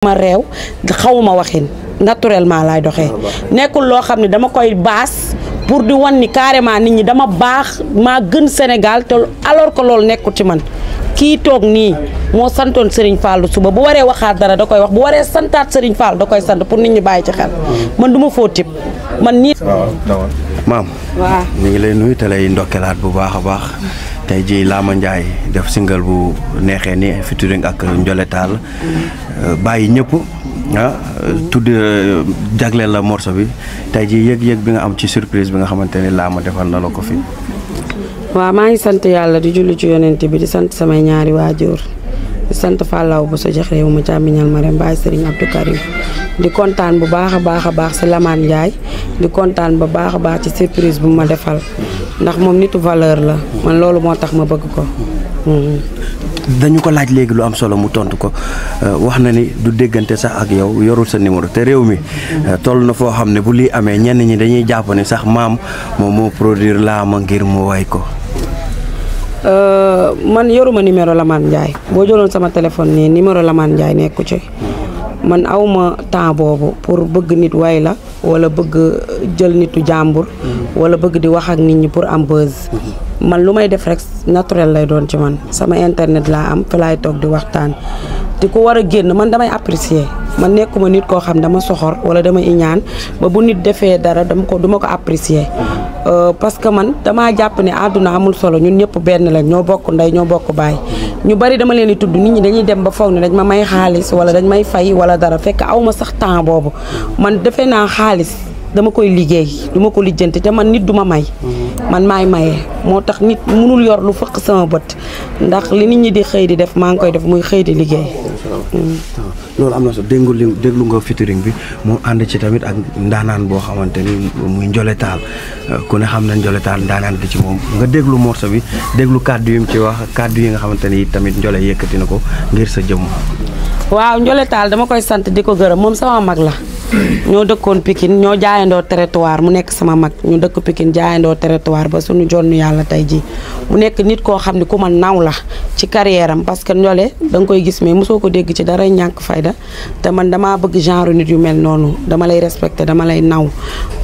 ma réew xawuma waxin naturellement laay doxee nekkul loo xam ne dama koy baas pour di wan ni carrément nit ñi dama baax maa gën Sénégal te alors que loolu nekkul ci man kii toog nii moo santoon Serigne Fallou suba bu waree waxaat dara da koy wax bu waree santaat Serigne Fallou da koy sant pour nit ñi bàyyi ci xel man du ma foo tip man nii. maam. waaw ñu ngi lay nuyu te lay ndokkelaat bu baax a baax tey jii Lama Ndiaye def single bu neexee ni featuring ak Ndiolé Tall bàyyi ñëpp tudd jagleel la morceau bi tey jii yëg-yëg bi nga am ci surprise bi nga xamante ni Lama defal na la ko fi. waaw maa ngi sant yàlla di julli ci yonent bi di sant samay ñaari waajur di sant Fallaw ba so jox réew ma càmmiñal ma rem Baye Serigne Abdou Karim di kontaan bu baax a baax si Lama Ndiaye di kontaan bu baax a baax ci surprise bu ma defal ndax moom nitu valeur la man loolu moo tax ma bëgg ko. dañu ko laaj léegi lu am solo mu tontu ko wax na ni du déggante sax ak yow yorul sa numéro te réew mi toll na foo xam ne bu lii amee ñenn ñi dañuy jàpp ni sax maam moom moo produire Lama ngir mu way ko. man yoruma numéro Lama Ndiaye boo jëloon sama téléphone nii numéro Lama Ndiaye nekku ci man awma temps boobu pour bëgg nit way la wala bëgg jël nitu jàmbur wala bëgg di wax ak nit ñi pour am buzz man lu may def rek naturel lay doon ci man sama internet laa am fi laay toog di waxtaan te ku war a génn man damay apprécier man nekkuma nit koo xam dama soxor wala dama iñaan ba bu nit defee dara duma ko apprécier parce que man damaa jàpp ne àdduna amul solo ñun ñëpp benn lañ ñoo bokk ndey ñoo bokk baay ñu bari dama leen di tudd nit ñi dañuy dem ba foog ne dañ ma may xaalis wala dañ may fay wala dara fekk aw ma sax temps boobu man defe naa xaalis dama koy liggéey duma ko lijjanti te man nit duma may man maay maye moo tax nit mënul yor lu fëq sama bët ndax li nit ñi di xëy di def maa ngi koy def muy xëy di liggéey. loolu am na solo déglu nga featuring bi mu ànd ci tamit ak ndaanaan boo xamante ni muy Ndiolé Tall ku ne xam na Ndiolé Tall ndaanaan bi ci moom nga déglu morceau bi déglu kàddu yi mu ci wax kàddu yi nga xamante ni tamit Ndiolé yëkkati na ko ngir sa jëmm. waaw Ndiolé Tall dama koy sant di ko gërëm moom sama mag la ñoo dëkkoon Pikine ñoo jaayandoo territoire mu nekk sama mag ñu dëkk Pikine jaayandoo territoire ba suñu jonn yàlla tey ji mu nekk nit koo xam ne ku ma naw la ci carrière am parce que Ndiolé da nga koy gis mais mosoo ko dégg ci dara ñàkk fayda te man damaa bëgg genre nit yu mel noonu dama lay respecté dama lay naw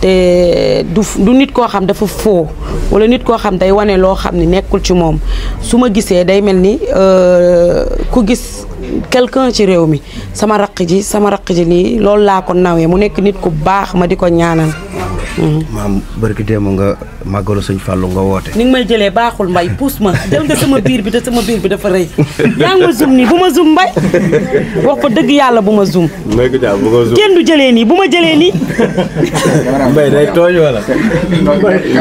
te du nit koo xam dafa faux wala nit koo xam day wane loo xam ne nekkul ci moom su ma gisee day mel ni ku gis quelqu'un ci réew mi sama raq ji lii loolu laa ko nawee mu nekk nit ku baax ma di ko ñaanal. maam barki démb nga màggalu sëñ Fallou nga woote. ni nga may jëlee baaxul mbay puus ma jël nga sama biir bi te sama biir bi dafa rëy yaa ngi ma zoom nii bu ma zoom mbay wax fa dëgg yàlla bu ma zoom. kenn du jëlee nii bu ma jëlee nii. mbay day tooñ wala.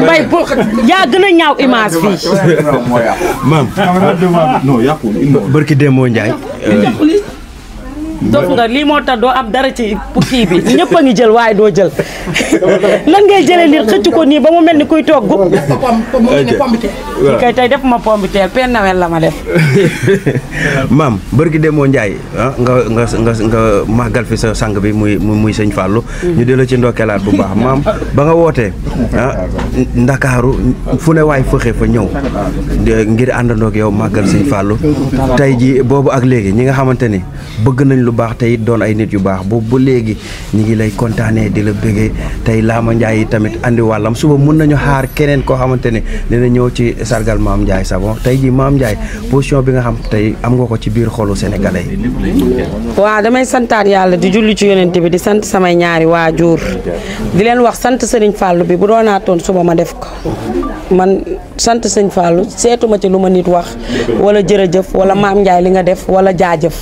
mbay yaa gën a ñaaw image fii. maam. barki démb Ndiaye. dof nga lii moo tax doo am dara ci kii bi ñëpp a ngi jël waaye doo jël lan ngay jëlee nit xëcc ko nii ba mu mel ni kuy togg. kay tey def ma pombiteer Père Noël la ma def. maam barki Demba Ndiaye nga màggal fi sa sang bi muy sëñ Fallou. ñu delloo ci ndokkeelaat bu baax maam ba nga wootee Ndakaaru fu ne waay fëxe fa ñëw ngir àndandoo ak yow màggal sëñ Fallou tey ji boobu ak léegi ñi nga xamante ni bëgg nañ lu baax tey doon ay nit yu baax boobu ba léegi ñi ngi lay kontaanee di la bëggee tey Lama Ndiaye yi tamit andi wàllam suba mun nañu xaar keneen koo xamante ne dina ñëw ci sargal Maam Ndiaye Savon tey ji Maam Ndiaye position bi nga xam tey am nga ko ci biir xolu sénégalais yi. waaw damay santaat yàlla di julli ci yonent bi di sant samay ñaari waajur di leen wax sant Serigne Fallou bi bu doonaatoon suba ma def ko man sant Serigne Fallou seetuma ci lu ma nit wax wala jërëjëf wala Maam Ndiaye li nga def wala jaajëf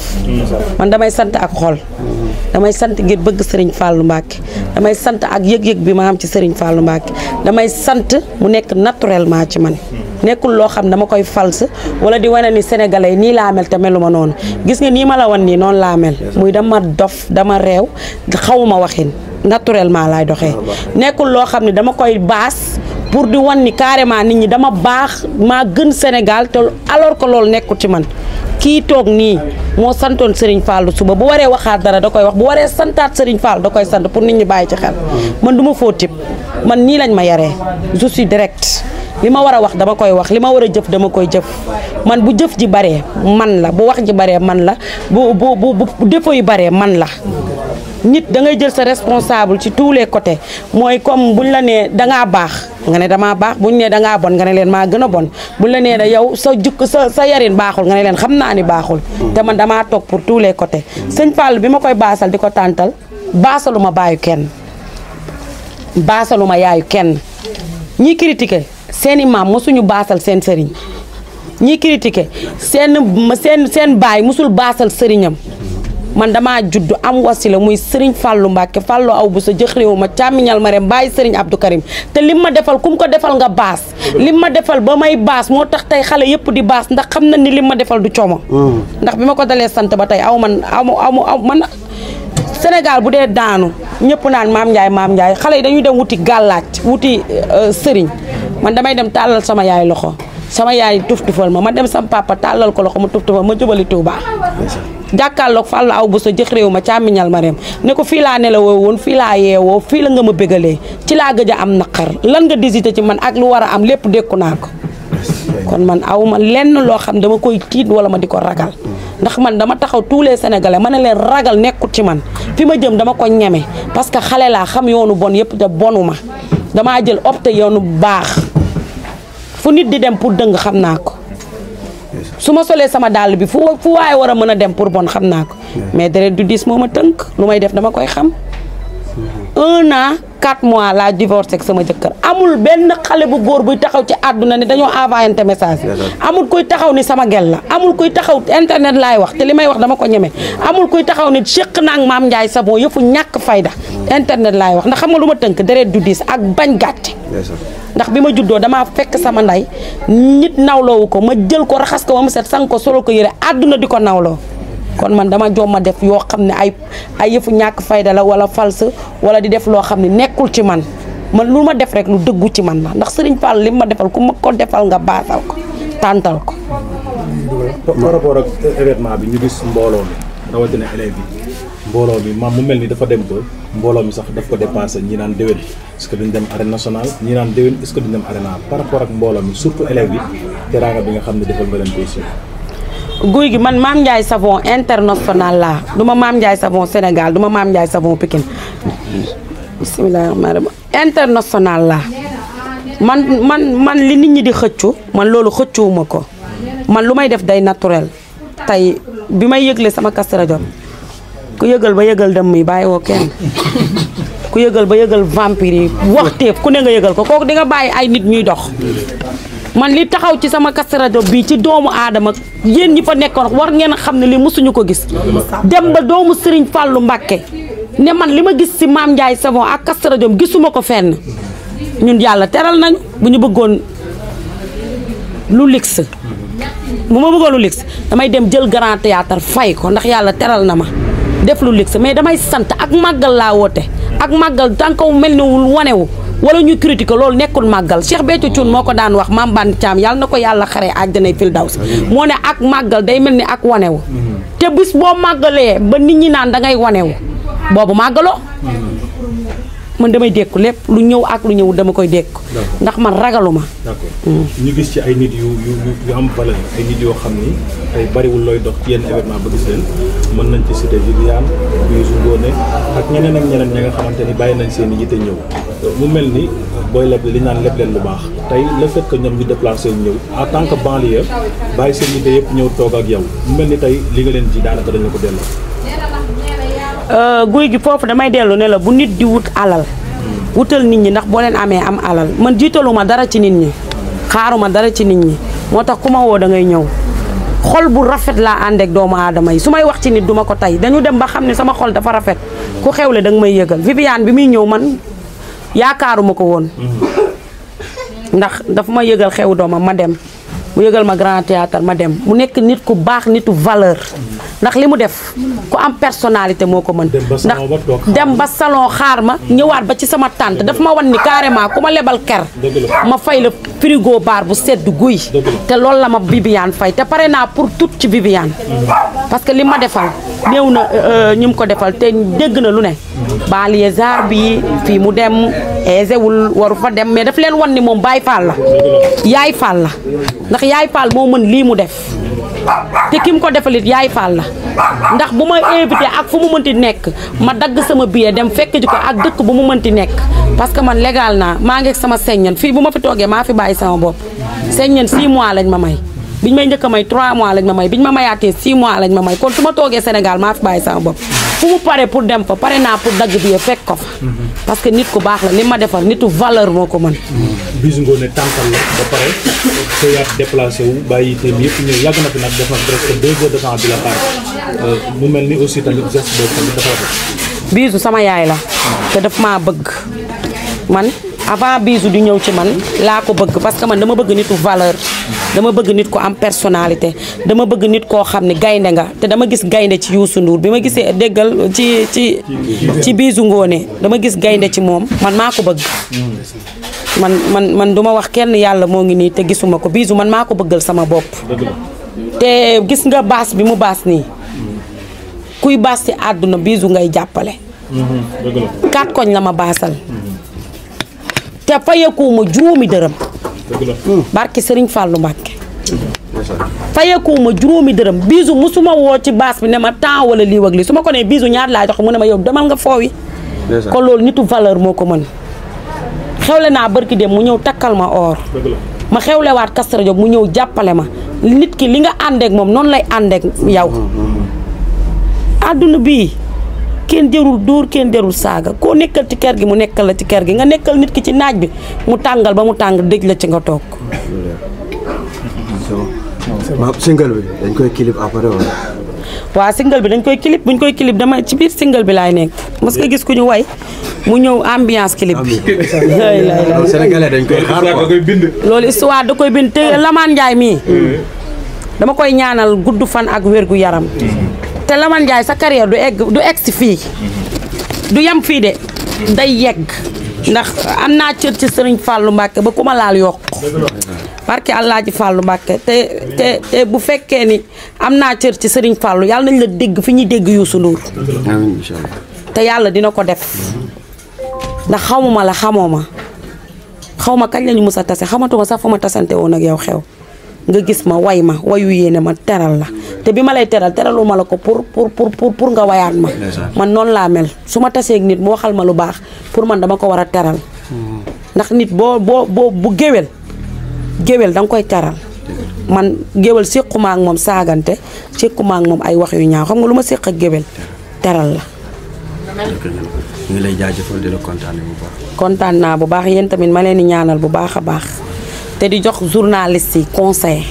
man damay sant ak xol damay sant ngir bëgg Serigne Fallou Mbacke damay sant ak yëg-yëg bi ma am ci Serigne Fallou Mbacke damay sant mu nekk naturellement ci man nekkul loo xam dama koy fals wala di wane ni sénégalais yi nii laa mel te meluma noonu gis nga nii ma la wan nii noonu laa mel muy dama dof dama réew xawuma waxin naturellement laay doxee nekkul loo xam ne dama koy baas pour di wan ni carrément nit ñi dama baax maa gën Sénégal te alors que loolu nekkul ci man kii toog nii moo santoon Serigne Fallou suba bu waree waxaat dara da koy wax bu waree santaat Serigne Fallou da koy sant pour nit ñi bàyyi ci xel man du ma foo tip man nii lañ ma yaree je suis direct li ma war a wax dama koy wax li ma war a jëf dama koy jëf man bu jëf ji baree man la bu wax ji baree man la bu défaut yi baree man la nit da ngay jël sa responsable ci tous les côtés mooy comme buñ la nee dangaa baax nga ne damaa baax buñ nee dangaa bon nga ne leen maa gën a bon buñ la nee da yow sa jukk sa yarin baaxul nga ne leen xam naa ni baaxul te man damaa toog pour tous les côtés sëñ Fall bi ma koy baasal di ko tàntal baasaluma baayu kenn baasaluma yaayu kenn ñi critiqué seeni maam mosuñu baasal seen sëriñ ñi critiqué seen baay mosul baasal sëriñam man damaa judd am wasila muy Serigne Fallou Mbacke Fallou aw bu sa jëx réew ma càmmiñal ma rem bàyyi Serigne Abdou Karim te lim ma defal kum ko defal nga baas lim ma defal ba may baas moo tax tey xale yëpp di baas ndax xam na ni lim ma defal du coomo ndax bi ma ko dalee sant ba tey aw man Sénégal bu dee daanu ñëpp naan Maam Ndiaye xale yi dañuy dem wuti gàllaaj wuti sëriñ man damay dem tàllal sama yaay loxo sama yaay tuf-tufal ma dem sama papa tàllal ko loxo ma tuf-tufal ma jubali Touba jàkkaarloog Fallou aw bu sa jëx réew ma càmmiñal ma rem ne ko fii laa nelawoo woon fii laa yeewoo fii la nga ma bégalee ci laa gëj a am naqar lan nga disité ci man ak lu war a am lépp dékku naa ko kon man aw ma lenn loo xam dama koy tiit wala ma di ko ragal ndax man dama taxaw tous les sénégalais ma ne leen ragal nekkut ci man fi ma jëm dama ko ñeme parce que xale laa xam yoonu bon yëpp te bonu ma damaa jël opté yoonu baax fu nit di dem pour dëng xam naa ko su ma solee sama dàll bi fu waaye war a mën a dem pour bon xam naa ko mais deret du diis moo ma tënk lu may def dama koy xam 1 an 4 mois laa divorcé ak sama jëkkër amul benn xale bu góor buy taxaw ci àdduna ne dañoo envoyé message amul kuy taxaw ni sama gel la amul kuy taxaw internet laay wax te li may wax dama ko ñeme amul kuy taxaw ni séq naa ak Maam Ndiaye Savon yëfu ñàkk fayda internet laay wax ndax xam nga lu ma tënk deret du diis ak bañ gàcce ndax bi ma juddoo damaa fekk sama ndey nit nawloowu ko ma jël ko raxas ko ba mu set sang ko solo ko yére àdduna di ko nawloo kon man dama jomma def yoo xam ne ay yëfu ñàkk fayda la wala false wala di def loo xam ne nekkul ci man lu ma def rek lu dëggu ci man la ndax Serigne Fall li ma defal ku ma ko defal nga baasal ko tàntal ko. par rapport ak événement bi ñu gis mbooloo mi rawatina élèves yi mbooloo mi maam mu mel ni dafa dem ba mbooloo mi sax daf ko dépassé ñi naan déwén est-ce que duñ dem arène nationale ñi naan déwén est-ce que duñ dem arena par rapport ak mbooloo mi surtout élèves yi teraanga bi nga xam ne defal nga leen koy guy gi man Maam Ndiaye Savon international laa duma Maam Ndiaye Savon Sénégal duma Maam Ndiaye Savon Pikine bismillaahi rahmaani rahiim international laa man li nit ñi di xëccu man loolu xëccuwuma ko man lu may def day naturel tey bi may yëgle sama Kazu Rajab ku yëgal ba yëgal dem mi bàyyi woo kenn ku yëgal ba yëgal vampire yi waxteef ku ne nga yëgal ko kooku di nga bàyyi ay nit ñuy dox man li taxaw ci sama Kazu Rajab bii ci doomu aadama yéen ñi fa nekkoon war ngeen a xam ne li mësuñu ko gis dem ba doomu Serigne Fallou Mbacké ne man li ma gis ci Maam Ndiaye Savon ak Kazu Rajab gisuma ko fenn ñun yàlla teral nañ bu ñu bëggoon lu lix bu ma bëggoon lu lix damay dem jël grand théâtre fay ko ndax yàlla teral na ma def lu lix mais damay sant ak màggal laa woote ak màggal tànkaw mel ni wanewu wala ñu critiquer loolu nekkul màggal Cheikh Béthio Thioune moo ko daan wax Mame Bane Thiam yàlla na ko yàlla xaree àjjanay Firdawsi moo ne ak màggal day mel ni ak wanewu te bis boo màggalee ba nit ñi naan da ngay wanewu boobu màggaloo man damay dékku lépp lu ñëw ak lu ñëw dama koy dékku ndax man ragaluma. d'accord ñu gis ci ay nit yu am valeur ay nit yoo xam ni tey bariwul looy dox ci yenn événement ba gis leen mën nañ ci cité Viviane Youssou Ngoné ak ñeneen ak ñeneen ñi nga xamante ni bàyyi nañ seen i yitte ñëw mu mel ni booy leb li naan leb leen lu baax tey le fait que ñoom ñu déplacé ñëw en tant que banlieue bàyyi seen yitte yëpp ñëw toog ak yow mu mel ni tey li nga leen ji daanaka dañ la ko delloo. guy gi foofu damay dellu ne la bu nit di wut alal wutal nit ñi ndax boo leen amee am alal man jiitaluma dara ci nit ñi xaaruma dara ci nit ñi moo tax ku ma woo da ngay ñëw xol bu rafet laa ànd ak doomu aadama yi su may wax ci nit duma ko tey dañu dem ba xam ne sama xol dafa rafet ku xewle da nga may yëgal Viviane bi muy ñëw man yaakaaruma ko woon ndax dafa ma yëgal xew doomam ma dem mu yëgal ma grand théâtre ma dem mu nekk nit ku baax nitu valeur ndax li mu def ku am personnalité moo ko mën ndax dem ba salon xaar ma ñëwaat ba ci sama tante daf ma wan ni carrément ku ma lebal ker ma fay la frigo bar bu sedd guy te loolu la ma Viviane fay te pare naa pour tout ci Viviane parce que li ma defal néew na ñu mu ko defal te dégg na lu ne banlieusard bi fii mu dem aisewul waru fa dem mais daf leen wan ni moom Baay Faal la Yaay Faal la ndax Yaay Faal moo mën lii mu def te kim ko defalit Yaay Faal la ndax bu ma invité ak fu mu mënti nekk ma dagg sama billet dem fekk ji ko ak dëkk bu mu mënti nekk parce que man légal naa maa ngi ak sama seññan fii bu ma fi toogee maa fi bàyyi sama bopp seññan 6 mois lañ ma may biñ may njëkk a may 3 mois lañ ma may biñ ma mayaatee 6 mois lañ ma may kon su ma toogee Sénégal maa fi bàyyi sama bopp fu mu pare pour dem fa pare naa pour dagg billet fekk ko fa parce que nit ku baax la li ma defar nitu valeur moo ko mën. Bijou Ngoné tànkal la ba pare soo yaat déplacé wu bàyyi itam yëpp ñëw yàgg na fi nag def na presque 2 heures de temps bi la xaar mu mel ni aussi tamit geste boobu tamit dafa rafet. Bijou sama yaay la te daf maa bëgg man avant Bijou di ñëw ci man laa ko bëgg parce que man dama bëgg nitu valeur dama bëgg nit ko am personnalité dama bëgg nit koo xam ne gaynde nga te dama gis gaynde ci Youssou Ndour bi ma gisee déggal ci Bijou Ngoné dama gis gaynde ci moom man maa ko bëgg man duma wax kenn yàlla moo ngi nii te gisuma ko Bijou man maa ko bëggal sama bopp te gis nga baas bi mu baas nii kuy baas ci àdduna Bijou ngay jàppale 4 koñ la ma baasal te fayeekuuma juróomi dërëm barki Serigne Fallou Mbacké fayeekuuma juróomi dërëm Bijou musuma woo ci baas bi ne ma temps wala lii wag lii su ma ko nee Bijou ñaar laa jox mu ne ma yow demal nga foowi kon loolu nitu valeur moo ko mën xewle naa barki dem mu ñëw takkal ma or ma xewlewaat Kazu Rajab mu ñëw jàppale ma nit ki li nga àndeek moom noonu lay àndeek yow àdduna bii kenn jarul dóor kenn jarul saaga koo nekkal ci kër gi mu nekkal la ci kër gi nga nekkal nit ki ci naaj bi mu tàngal ba mu tàng dëj la ci nga toog. single bi dañ koy clip après wala. waaw single bi dañ koy clip buñ koy clip dama ci biir single bi laay nekk mos nga gis ku ñu way mu ñëw ambiance clip bi. Sénégalais dañ koy xaar loolu histoire da koy bind te Lamane Ndiaye mii dama koy ñaanal gudd fan ak wér gu yaram. te Lamane Ndiaye sa carrière du egg si fii du yem fii de day yegg ndax am naa cër ci Serigne Fallou Mbacké ba ku ma laal yokk barke Alaaji Fallou Mbacké te bu fekkee ni am naa cër ci Serigne Fallou yàlla nañ la dégg fi ñuy dégg Youssou Ndour amiin inshallah te yàlla dina ko def ndax xamuma la xamoo ma xaw ma kañ lañu mës a tase xamatuma sax fa ma tasante woon ak yow xew nga gis ma way ma wayu yéene ma teral la te bi ma lay teraluma la ko pour nga wayaat ma man noonu laa mel su ma tasee ak nit mu waxal ma lu baax pour man dama ko war a teral ndax nit bu géwél da nga koy teral man géwél séquma ak moom saagante séquma ak moom ay wax yu ñaaw xam nga lu ma séq ak géwél teral la ñu ngi lay jaajëfal di la kontaane bu baax kontaan naa bu baax yéen tamit ma leen di ñaanal bu baax a baax te di jox journaliste yi conseil